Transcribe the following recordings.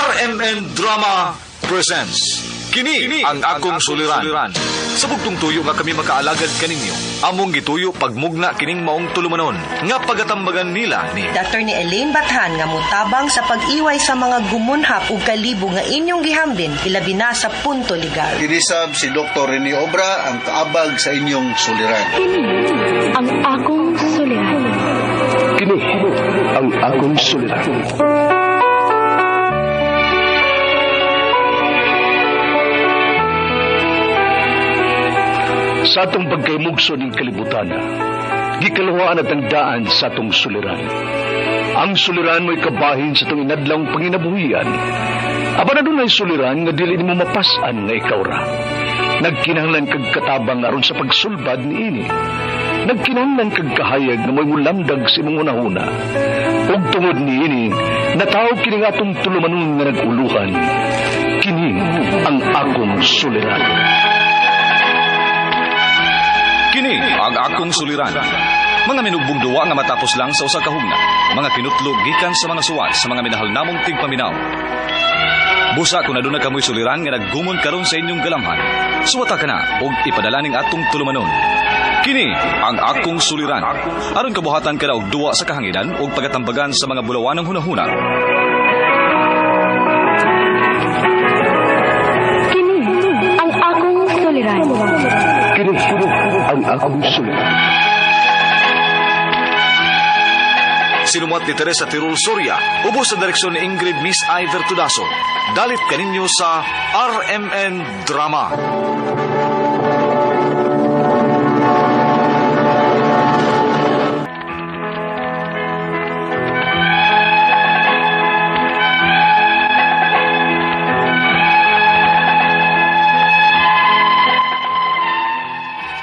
RMN Drama presents Kini ang akong suliran. Sa bugtong tuyo nga kami makaalagad kaninyo, among gituyo pagmugna kining maong tulumanon nga pagatambagan nila ni Attorney Elaine Bathan nga mutabang sa pag-iway sa mga gumunhap ug kalibo nga inyong gihambin ilabi na sa punto legal. Kinisab si Dr. Rene Obra ang kaabag sa inyong suliran. Kini ang akong suliran. Kini ang akong suliran. Sa atong pagkaymugso ning kalibutan, gikaluhaan at ang daan sa atong suliran. Ang suliran mo'y kabahin sa atong inadlawng panginabuhian. Apan adunay suliran nga dili nimo mapas-an nga ikaw ra. Nagkinahanglan kag katabang aron sa pagsulbad niini. Nagkinahanglan kag kahayag nga mo'y mulamdag sa imong hunahuna. Ug tungod niini, nataw kini nga atong tulumanon nga nag-uluhan. Kini ang akong suliran. Kini ang akong suliran. Mga minugbong duwa nga matapos lang sa usa ka hugna. Mga kinutlo gikan sa mga suwat sa mga minahal namong tigpaminaw. Busa kung aduna kamoy suliran nga naggumon karon sa inyong galamhan. Suwata ka na og ipadala ning atong tulumanon. Kini ang akong suliran. Aron kabuhatan ka na og duwa sa kahanginan ug pagatambagan sa mga bulawanong hunahuna. Kini ang akong suliran. Kini ang akong suliran. Sinumuat ni Teresa Tirul Soria, ubos sa direksyon ni Ingrid Miss Iver Tudaso. Dalit kaninyo sa RMN Drama.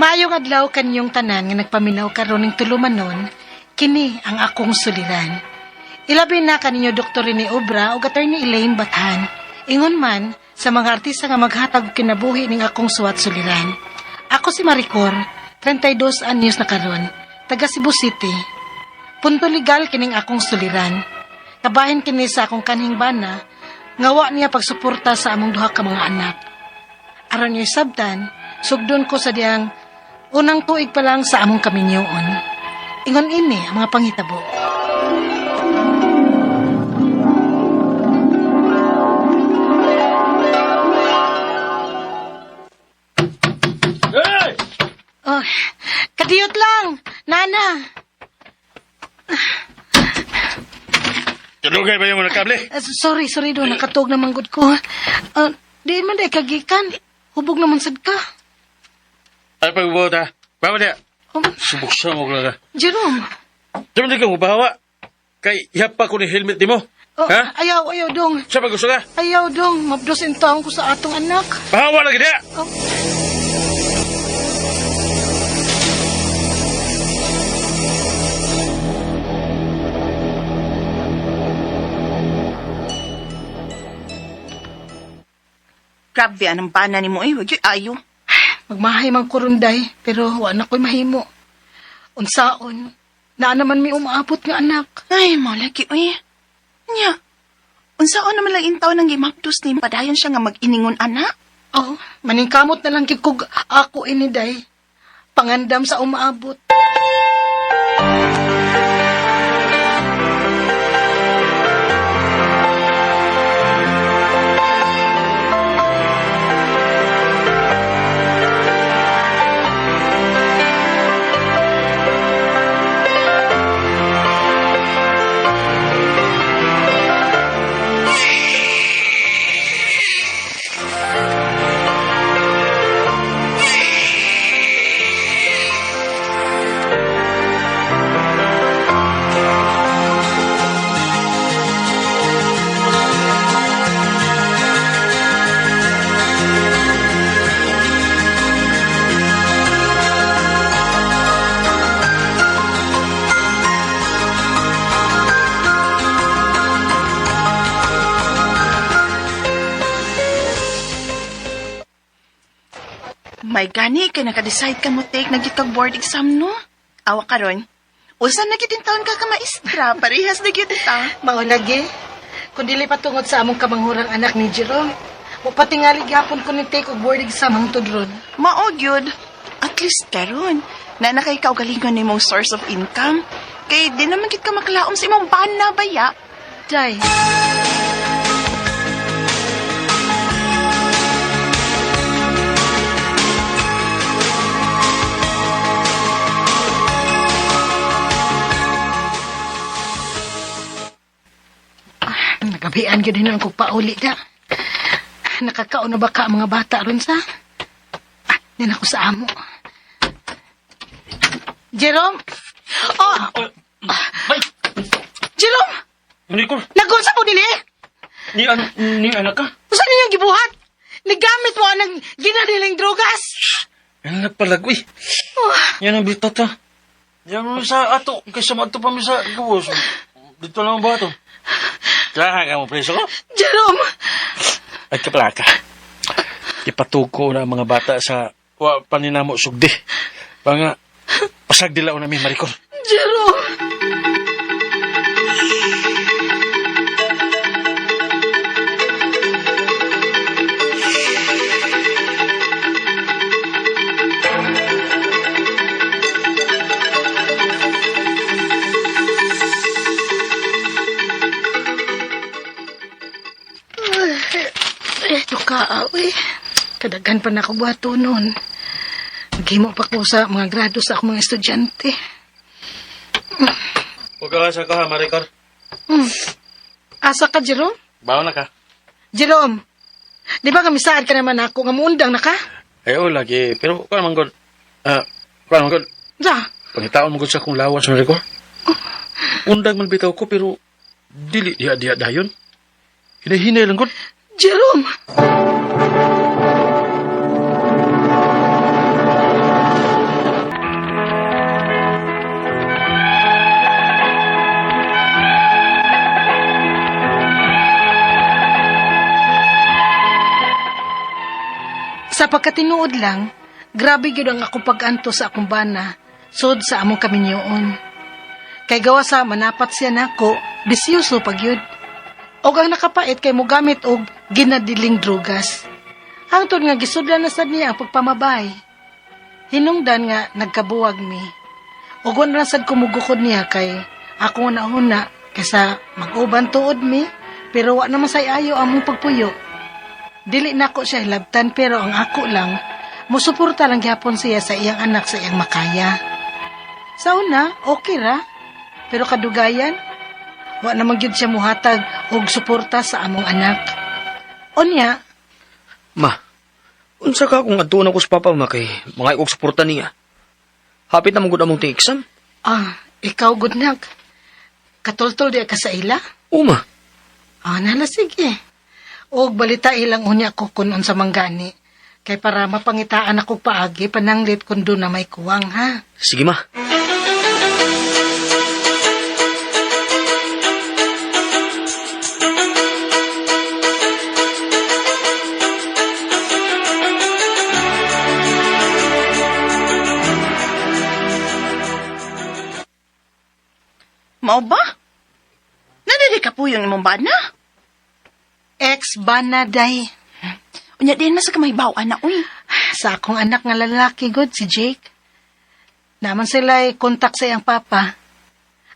Maayong adlaw kanyong tanan nga nagpaminaw karon ning tulumanon, kini ang akong suliran. Ilabi na kaninyo Dr. Rene Obra ug Attorney Elaine Bathan. Ingon man sa mga artista nga maghatag og kinabuhi ning akong suwat suliran. Ako si Maricor, 32 anyos na karon, taga Cebu City. Punto legal kining akong suliran. Kabahin kini sa akong kanhing bana, nga wa niya pagsuporta sa among duha ka mga anak. Aron niyo sabtan, sugdon ko sa diyang unang tuig pa lang sa among kaminyoon. Ingon ini ang mga panghitabo. Oh, kadiyot lang, nana. Kalugay ba yung mga kable? Sorry, sorry do, nakatog na manggod ko. Di man day kagikan. Hubog naman sad ka. Ay, pagbuot ha. Bawa niya. Oh, Subuksan mo ka. Jerome. Di man di ka mubawa. Kay ihap pa ko ni helmet di mo. Oh, Ha? Ayaw, ayaw dong. Sa pag gusto ka? Ayaw dong, mabdos in taon ko sa atong anak. Bahawa lagi niya! Oh. Grabe anong bana ni mo eh. Wag yun ayo. Magmahay man ko ron, day, pero wa na ko'y mahimo. Unsaon, naa naman may umaabot nga anak. Ay, mo lagi uy. Nya. Unsaon naman lang intaw nang gimapdos ni padayon siya nga mag-iningon anak? Oh, maningkamot na lang gid kog ako ini, day. Pangandam sa umaabot. May gani kay naka-decide ka mo take na gyud kag board exam no. Awa karon. Usa na gyud taon ka ka maestra, parehas na gyud ta. Mao lagi. Kung dili pa tungod sa among kamanghurang anak ni Jerome, mupatingali gyapon ko ni take og board exam hangtod ron. Mao gyud. At least karon, na nakay kaugalingon nimong source of income. Kay di naman gid ka makalaom sa imong bana baya. Day. Ah, nagabian gyud hinon kog pauli da. Nakakaon na ba ka ang mga bata ron sa? Ah, din ako sa amo. Jerome! Oh! Bay! Jerome! Nicole, Nagunsa po dili? ni, an, ni anak ka? Usa ninyong gibuhat? Nigamit mo anang ginadiling drogas? Yan nagpalagoy. Oh, Yan ang bitata. Yan mo sa ato. Kaysa mato pa mi sa gawas. Dito lang ang bato. Kaya ka mo preso ko? Jerome! Ay kaplaka. Ipatuko na ang mga bata sa wa paninamo sugdi. Panga pasag dilaw na mi Maricor. Jerome! Ito ka, awi. Kadaghan pa na ako buhato noon. Naghimo pa ko sa mga grado sa akong mga estudyante. Huwag ka sa ka, Maricor. Asa ka, Jerome? Bawa na ka. Jerome, di ba kamisaad ka naman ako nga muundang na ka? Ay, oh, lagi. Pero, kuan man god. Ah, kuan man god. Sa? Pangitaon mo gud sa akong lawas, Maricor. Undag man bitaw ko, pero dili diha diha dayon. Hinahinay lang god. Jerome! Sa pagkatinuod lang, grabe gyud ang akong pag-anto sa akong bana, sud sa among kaminyoon. Kay gawa sa manapat siya nako, bisyoso pag yun. Og ang nakapait kay mogamit og ginadiling drugas. Hangtod nga gisudlan na sad niya ang pagpamabay. Hinungdan nga nagkabuwag mi. Og wala na sad kumugukod niya kay ako nga nauna kaysa mag-uban tuod mi pero wa naman say ayo among pagpuyo. Dili nako siya hilabtan pero ang ako lang musuporta lang gyapon siya sa iyang anak sa iyang makaya. Sa una, okay ra. Pero kadugayan, wa naman gyud siya muhatag og suporta sa among anak. Unya, Ma, unsa ka kung adtuon ako sa papa ma kay mga og suporta niya. Hapit na mong among ting exam. ah, ikaw good nak. Katultol di ka sa ila? Uma, Ah, nala sige. Og balita ilang unya ko kun unsa man gani. Kay para mapangitaan ako paagi pananglit kun doon na may kuwang ha. Sige ma. Mao ba? Nadili ka po yung imong bana. Ex bana day. Unya din man sa kamay na uy. Sa akong anak nga lalaki god si Jake. Naman sila kontak sa iyang papa.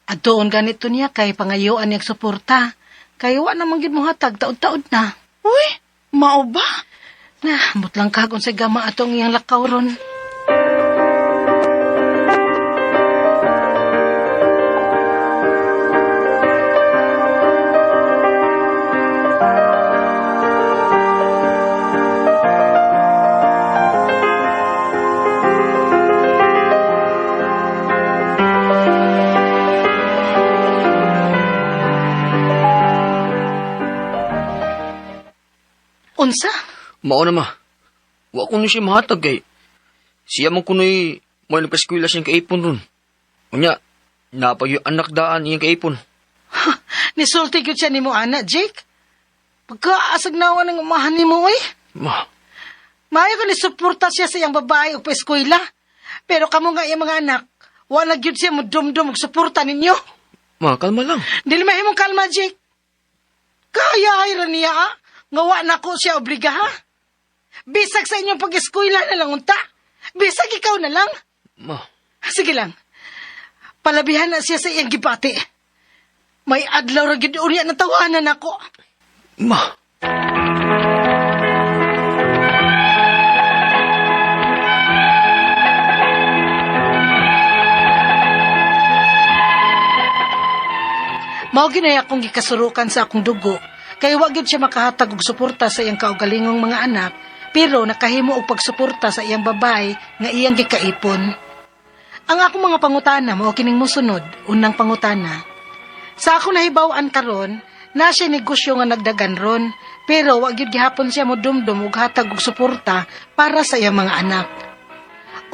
At doon ganito niya kay pangayuan niyang suporta. Kay wa namang gid mohatag taod-taod na. Uy, mao ba? Na, mutlang kagon sa gama atong iyang lakaw ron. Unsa? Mao na ma. Wa ko ni siya mahatag kay siya man kunoy mo nagpa-eskwela siyang kaipon ron. Unya, napag yung anak daan iyang kaipon. Nisulti gyud siya nimo ana, Jake. Pagkaasag nawa ng umahan nimo oy. Ma, Maayo ka ni suporta siya sa iyang babae o pa-eskwela. Pero kamo nga iyang mga anak, wala gyud siya mo dumdum og suporta ninyo. ma, kalma lang. Dili mahimong kalma, Jake. Hilway ra niya, ah. Nga wa na ko siya obliga, ha? Bisag sa inyong pag-eskwela na lang unta. Bisag ikaw na lang. Ma, Sige lang. Palabihan na siya sa iyang gibati. May adlaw ra gid unya na tawanan ako. ma. Mao ginay akong gikasurukan sa akong dugo. Kay wa gyud siya makahatag og suporta sa iyang kaugalingong mga anak, pero nakahimo og pagsuporta sa iyang babae nga iyang gikaipon. Ang akong mga pangutana mao kining mosunod, unang pangutana. Sa akong nahibaw-an karon, na siya negosyo nga nagdagan ron, pero wa gyud gihapon siya modumdum og hatag og suporta para sa iyang mga anak.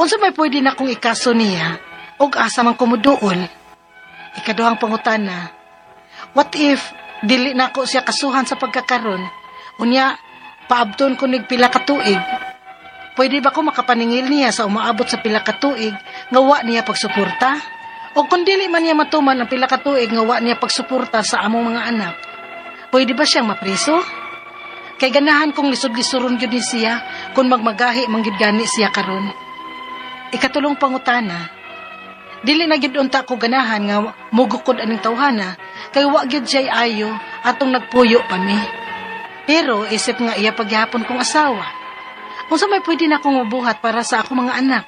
Unsa may pwede na kong ikaso niya og asa man ko moduol? Ikaduhang pangutana, what if dili na ko siya kasuhan sa pagkakaron? Unya, paabton ko nig pila ka tuig. Pwede ba ko makapaningil niya sa umaabot sa pila ka tuig nga wa niya pagsuporta? O kung dili man niya matuman ang pila ka tuig nga wa niya pagsuporta sa among mga anak, pwede ba siyang mapriso? Kay ganahan kong lisod-lisuron gyud ni siya kung magmagahi man gyud gani siya karon. Ikatulong pangutana, dili na gyud unta ko ganahan nga mugukod aning tawhana kay wa gyud siya ayo atong nagpuyo pa mi. Pero isip nga iya paghapon kong asawa. Unsa may pwede na akong mabuhat para sa akong mga anak?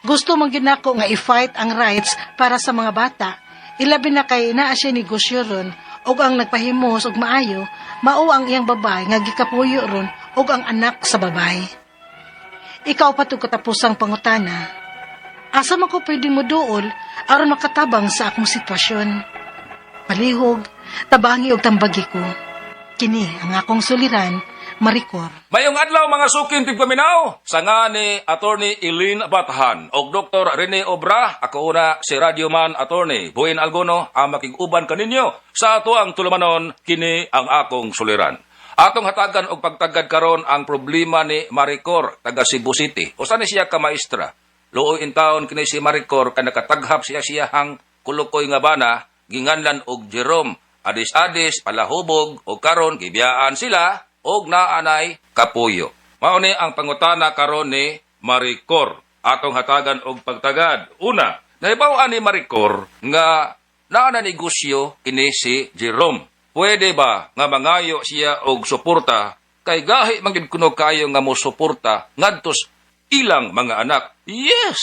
Gusto man gyud nako nga i-fight ang rights para sa mga bata. Ilabi na kay naa siya negosyo ron ug ang nagpahimos og maayo mao ang iyang babae nga gikapuyo ron ug ang anak sa babae. Ikaw pa tug katapusang pangutana. Asa man ko pwede mo duol aron makatabang sa akong sitwasyon? Palihog, tabangi og tambagi ko. Kini ang akong suliran, Maricor. Mayong adlaw mga sukin tigpaminaw sa nga ni Attorney Eileen Batahan og Dr. Rene Obra, ako una si Radyoman Attorney Buin Algono ang makig-uban kaninyo sa ato ang tulumanon kini ang akong suliran. Atong hatagan og pagtagad karon ang problema ni Maricor taga Cebu City. Usa ni siya ka maestra. Luoy in taon kini si Maricor kay nakataghap siya siyahang kulukoy nga bana ginganlan og Jerome. Adis-adis palahubog og karon gibiyaan sila og naanay kapuyo. Mao ni ang pangutana karon ni Maricor. Atong hatagan og pagtagad. Una, nahibaw-an ni Maricor nga naa na negosyo kini si Jerome. Pwede ba nga mangayo siya og suporta kay gahi man gid kuno kayo nga mo suporta ngadto sa ilang mga anak? Yes.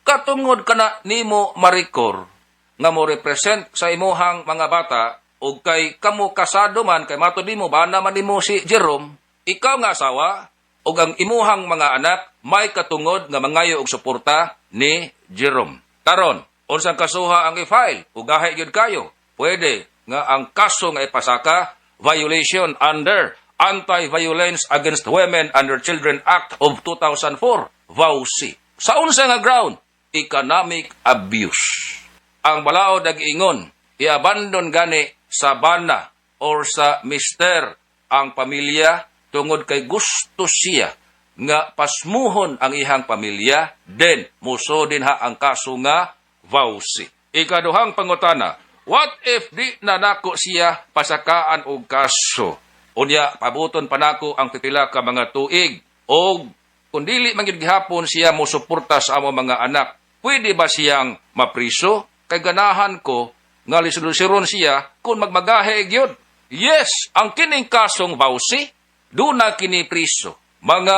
Katungod kana nimo Maricor nga mo represent sa imuhang mga bata og kay kamo kasado man kay matud nimo bana man nimo si Jerome, ikaw nga asawa og ang imuhang mga anak may katungod nga mangayo og suporta ni Jerome. Karon, unsang kasuha ang i-file? Ug gahi gyud kayo. Pwede nga ang kaso nga ipasaka violation under Anti-Violence Against Women and Their Children Act of 2004, VAWC. Sa unsa nga ground? Economic abuse. Ang balaod nag-ingon, i-abandon gani sa bana or sa mister ang pamilya tungod kay gusto siya nga pasmuhon ang ihang pamilya, then muso din ha ang kaso nga VAWC. Ikaduhang pangutana, what if di na nako siya pasakaan og kaso? Unya, pabuton pa nako ang pipila ka mga tuig. Og kung dili man gyud gihapon siya mo suporta sa amo mga anak, pwede ba siyang mapriso? Kay ganahan ko nga lisod-lisoron siya kung magmagahe gyud. Yes, ang kining kasong VAWC, duna kini priso. Mga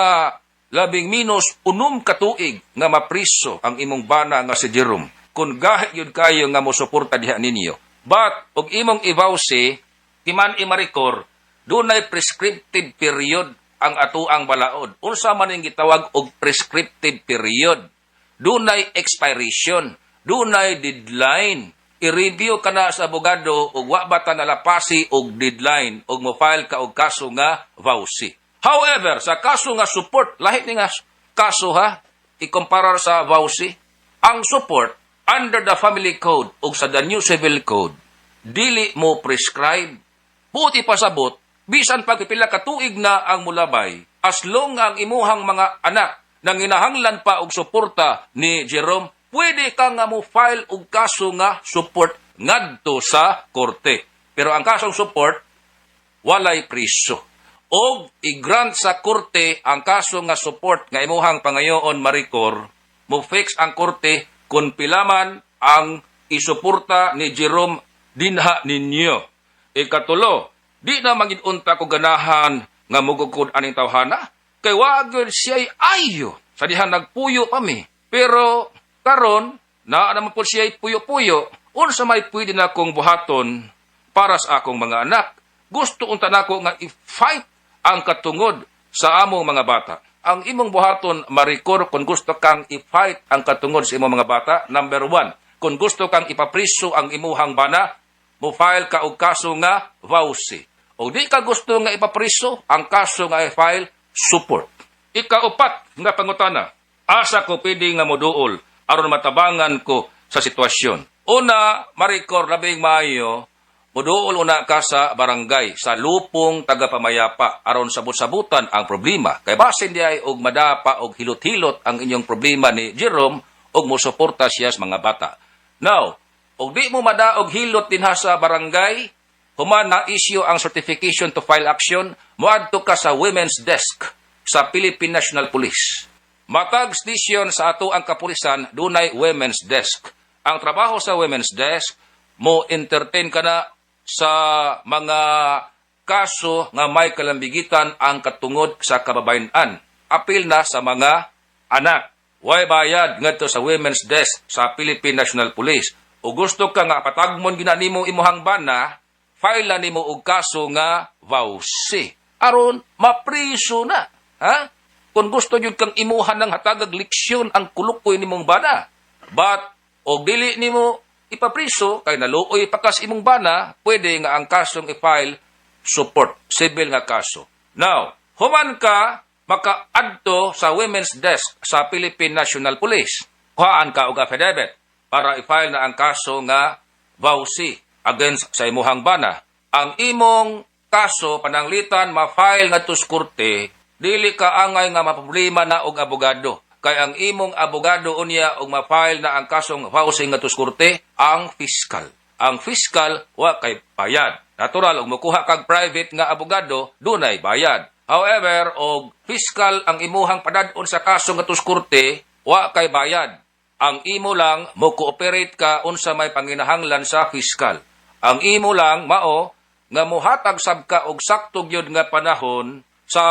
16 ka tuig nga mapriso ang imong bana nga si Jerome. Kung gahi gyud kayo nga mosuporta diha ninyo. But og imong i-VAWC, timan imarikor, dunay prescriptive period ang atuang balaod. Unsa man ning gitawag og prescriptive period? Dunay expiration, dunay deadline. I-review ka na sa abogado ug wa ba ta nalapasi og deadline ug mo-file ka og kaso nga VAWC. However, sa kaso nga support, lahi ni nga kaso ha, ikumparar sa VAWC, ang support under the Family Code ug sa the New Civil Code, dili mo prescribe. Buti pasabot, bisan pag pila ka tuig na ang mulabay, as long ang imuhang mga anak nanginahanglan pa og suporta ni Jerome, pwede ka nga mo file og kaso nga support ngadto sa korte. Pero ang kasong support, walay priso. Og i-grant sa korte ang kaso nga support nga imuhang pangayoon, Maricor, mo fix ang korte kung pila man ang isuporta ni Jerome dinha ninyo. Ikatulo, di na magin-unta ko ganahan nga mugukod aning tawhana, kay wa gyud siya'y ayo sa diha nagpuyo pa mi. Pero karon naa naman po siya'y puyo-puyo, unsa may pwede na kong buhaton para sa akong mga anak? Gusto unta nako nga i-fight ang katungod sa among mga bata. Ang imong buhaton, Maricor, kung gusto kang i-fight ang katungod sa imong mga bata, number 1, kung gusto kang ipapriso ang imuhang bana, mo file ka og kaso nga VAWC. O di ka gusto nga ipapriso, ang kaso nga i-file, support. Ikaupat nga pangutana, asa ko pwede nga moduol aron matabangan ko sa sitwasyon? Una, Maricor, labing maayo, moduol una ka sa barangay, sa lupong tagapamayapa, aron sabot-sabutan ang problema. Kay basin diay og madapa og hilot-hilot ang inyong problema ni Jerome og mosuporta siya sa mga bata. Now, og di mo madaog hilot dinha sa barangay, human na issue ang certification to file action, moadto ka sa women's desk sa Philippine National Police. Matag station sa ato ang kapulisan, dunay women's desk. Ang trabaho sa women's desk, mo entertain ka na sa mga kaso nga may kalambigitan ang katungod sa kababayen-an. Apil na sa mga anak. Way bayad ngadto sa women's desk sa Philippine National Police. O gusto ka nga patagmon gina nimo imuhang bana, file na nimo og kaso nga VAWC. Aron mapriso na. Ha? Kung gusto jud kang imuhan ng hatagag leksyon ang kulukoy nimong bana. But og dili nimo ipapriso kay naluoy pakas imong bana, pwede nga ang kasong i-file support, civil nga kaso. Now, human ka makaadto sa women's desk sa Philippine National Police. Kuhaan ka og affidavit para i-file na ang kaso nga VAWC against sa imuhang bana. Ang imong kaso pananglitan ma-file ngadto sa korte, dili ka angay nga maproblema na og abogado. Kay ang imong abogado unya og ma-file na ang kasong VAWC ngadto sa korte, ang fiscal. Ang fiscal wa kay bayad. Natural og mokuha kag private nga abogado, dunay bayad. However, og fiscal ang imuhang padad-on sa kaso ngadto sa korte, wa kay bayad. Ang imo lang mo cooperate ka unsa may panginahanglan sa fiscal. Ang imo lang mao nga mohatag sab ka og sakto gyud nga panahon sa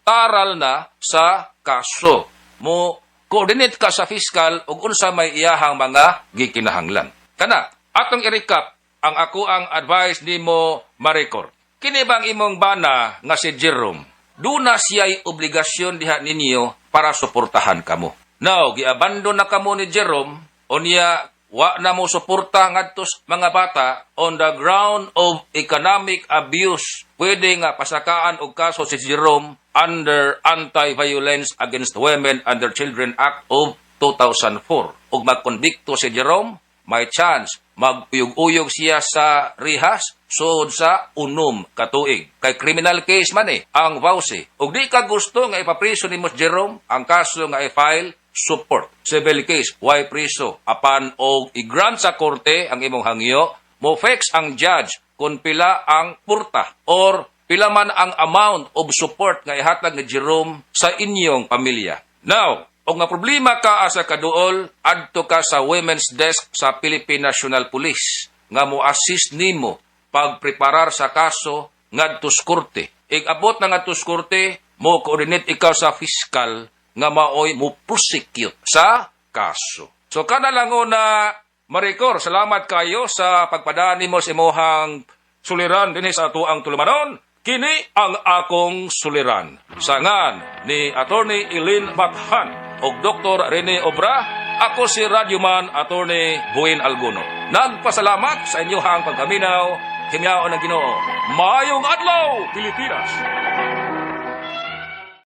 taral na sa kaso. Mo coordinate ka sa fiscal ug unsa may iyahang mga gikinahanglan. Kana atong i-recap ang ako ang advice nimo, Maricor. Kini bang imong bana nga si Jerome, duna siya'y obligasyon diha ninyo para suportahan kamo. Now, giabandon na kamo ni Jerome, unya wa na mo suporta ngadto sa mga bata on the ground of economic abuse. Pwede nga pasakaan og kaso si Jerome under Anti-Violence Against Women and Their Children Act of 2004. Ug magkonbikto si Jerome, may chance maguyog-uyog siya sa rehas sud sa 6 ka tuig. Kay criminal case man eh, ang VAWC. Ug di ka gusto nga ipapriso nimo si Jerome, ang kaso nga i-file support. Civil case, way priso? Apan og i-grant sa korte ang imong hangyo, mo fix ang judge kung pila ang purta or pila man ang amount of support nga ihatag ni Jerome sa inyong pamilya. Now, og nga problema ka asa kaduol, adto ka sa women's desk sa Philippine National Police nga mo assist nimo pagpreparar sa kaso ngadto sa korte. Ig-abot na ngadto sa korte, mo coordinate ikaw sa fiscal nga maoy mo prosecute sa kaso. So kana lang una, Maricor, salamat kayo sa pagpadani mo sa imuhang suliran dinhi sa atoang tulumanon. Kini ang akong suliran. Sangan ni Attorney Eileen Bathan ug Dr. Rene Obra, ako si Radyoman Attorney Buin Alguno. Nagpasalamat sa inyong pagpaminaw. Himyaon ng Ginoo. Maayong adlaw, Pilipinas!